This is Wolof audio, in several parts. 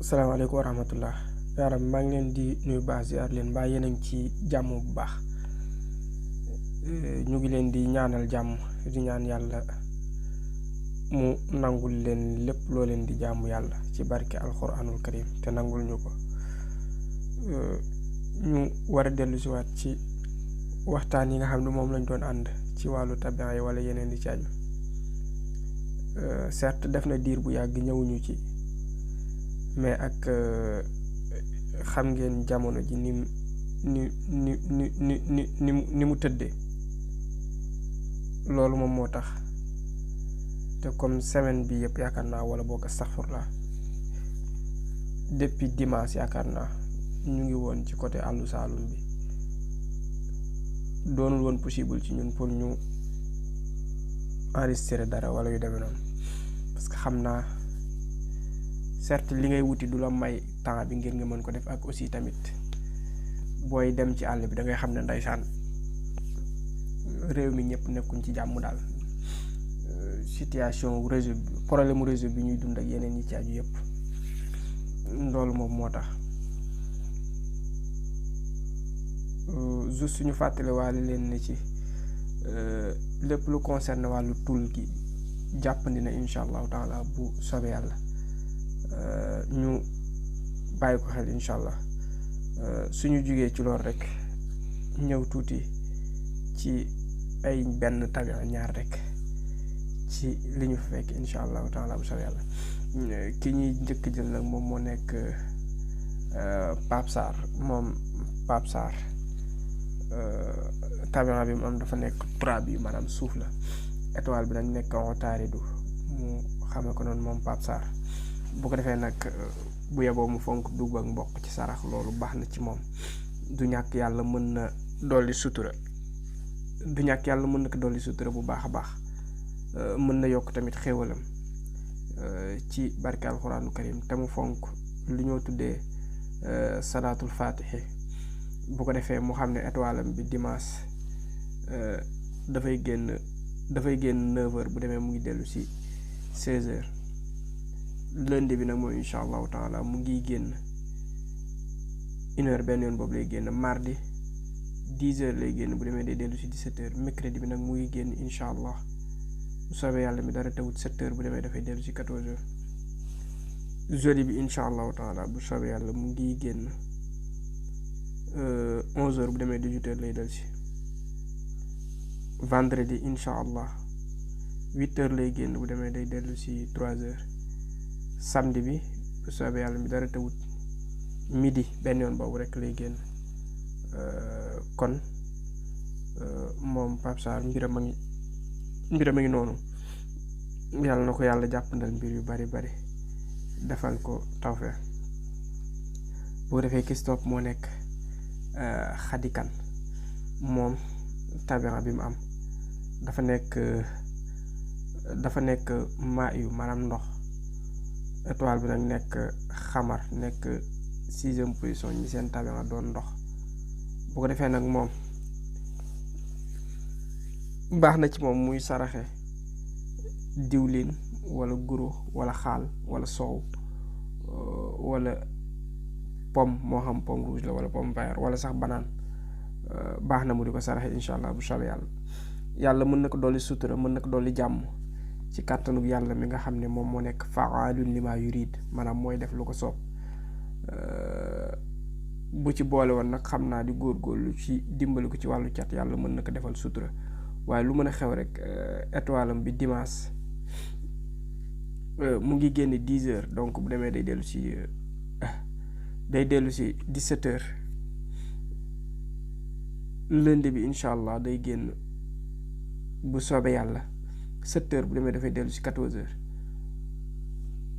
salaamaaleykum wa rahmatullah yaaram maa ngi leen di nuyu baax ziar leen mbaa yéen a ngi ci jàmm bu baax ñu ngi leen di ñaanal jàmm di ñaan yàlla mu nangul leen lépp loo leen di jaamu yàlla ci barke alxuraanul karim te nangul ñu ko ñu war a dellu si waat ci waxtaan yi nga xam ne moom lañ doon ànd ci wàllu tabian yi wala yeneen di ci aju certes def na diir bu yàgg ñëwuñu ci mais ak xam ngeen jamono ji ni mu tëddee loolu moom moo tax te comme semaine bi yëpp yaakaar naa wala boog astaghfirullah depuis dimanche yaakaar naa ñu ngi woon ci côté àllu Saalum bi doonul woon possible ci ñun pour ñu enregistrer dara wala yu demee noonu parce que xam naa certes li ngay wuti du la may temps bi ngir nga mën ko def ak aussi tamit booy dem ci àll bi da ngay xam ne ndeysaan réew mi ñëpp nekkuñ ci jàmm daal situation réseau problème réseau bi ñuy dund ak yeneen ñi ci aju yëpp loolu moom moo tax juste ñu fàttale waale leen ne ci lépp lu concerne wàllu tul gi jàppandi na incha allahu taala bu soobee yàlla ñu bàyyi ko xel incha allah suñu jugee ci loolu rek ñëw tuuti ci ay benn tabian ñaar rek ci li ñu fekk incha allahu taala bu soobee yàlla ki ñuy njëkk jël nag moom moo nekk Pape Sarr moom Pape Sarr tabian bi mu am dafa nekk trois bi maanaam suuf la étoile bi nag nekk Otaaridu mu xamee ko noonu moom Pape Sarr bu ko defee nag bu yeboo mu fonk dugub ak mboq ci sarax loolu baax na ci moom du ñàkk yàlla mën na dolli sutura bu baax a baax mën na yokk tamit xéewalam ci barke alxuraanu karim te mu fonk lu ñoo tuddee salaatul faatihi bu ko defee mu xam ne étoile am bi dimanche dafay génn 9h bu demee mu ngi dellu si 16h lundi bi nag mooy incha allahu taala mu ngi génn 1h benn yoon boobu lay génn mardi 10h lay génn bu demee day dellu si 17h mercredi bi nag mu ngi génn incha allah bu soobee yàlla mi dara tawut 7h bu demee dafay dellu si 14h jeudi bi incha allahu taala bu soobee yàlla mu ngi génn 11h bu demee 18h lay dellu si vendredi incha allah 8h lay génn bu demee day dellu si 3h samedi bi bu soobee yàlla mi dara tawut midi benn yoon boobu rek lay génn kon moom Pape Sarr mbiram a ngi noonu yàlla na ko yàlla jàppandal mbir yu bari defal ko tawfeex boo defee Christophe moo nekk xadikan moom tabian bi mu am dafa nekk maa yu maanaam ndox étoile bi nag nekk xamar nekk 6e position ñi seen tabian doon ndox bu ko defee nag moom baax na ci moom muy saraxe diwlin wala guro wala xaal wala soow wala pomme moo xam pomme rouge la wala pomme vert wala sax banaan baax na mu di ko saraxe incha allah bu soobee yàlla mën na ko dolli sutura mën na ko dolli jàmm ci kàttanu yàlla mi nga xam ne moom moo nekk fa'aalun limaa yuriid maanaam mooy def lu ko soob bu ci boole woon nag xam naa di góorgóorlu ci dimbali ko ci wàllu cat yàlla mën na ko defal sutura waaye lu mën a xew rek étoile am bi dimanche mu ngi génn 10h donc bu demee day dellu si 17h lundi bi incha allah day génn bu soobee yàlla 7h bu demee dafay dellu si 14h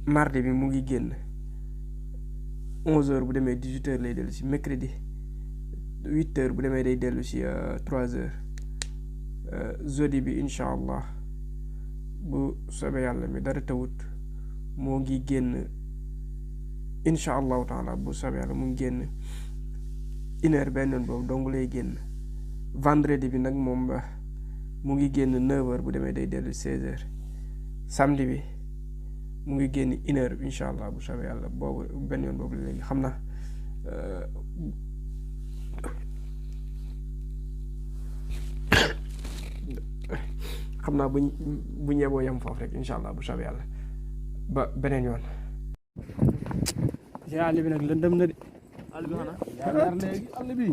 mardi bi mu ngi génn 11h bu demee 18h lay dellu si mercredi 8h bu demee day dellu si 3h jeudi bi incha allah bu soobee yàlla mi dara tawut moo ngi génn incha allahu taala bu soobee yàlla mu ngi génn 1h benn yoon boobu dong lay génn vendredi bi nag moom mu ngi génn 9h bu demee day dellu 16h samedi bi mu ngi génn 1 heure incha allah bu soobee yàlla boobu benn yoon boobu léegi xam na bu ñeboo yem foofu rek incha allah bu soobee yàlla ba beneen yoon. yaa àll bi nag lëndëm na de. àll bi xanaa yaa leer léegi àll bi.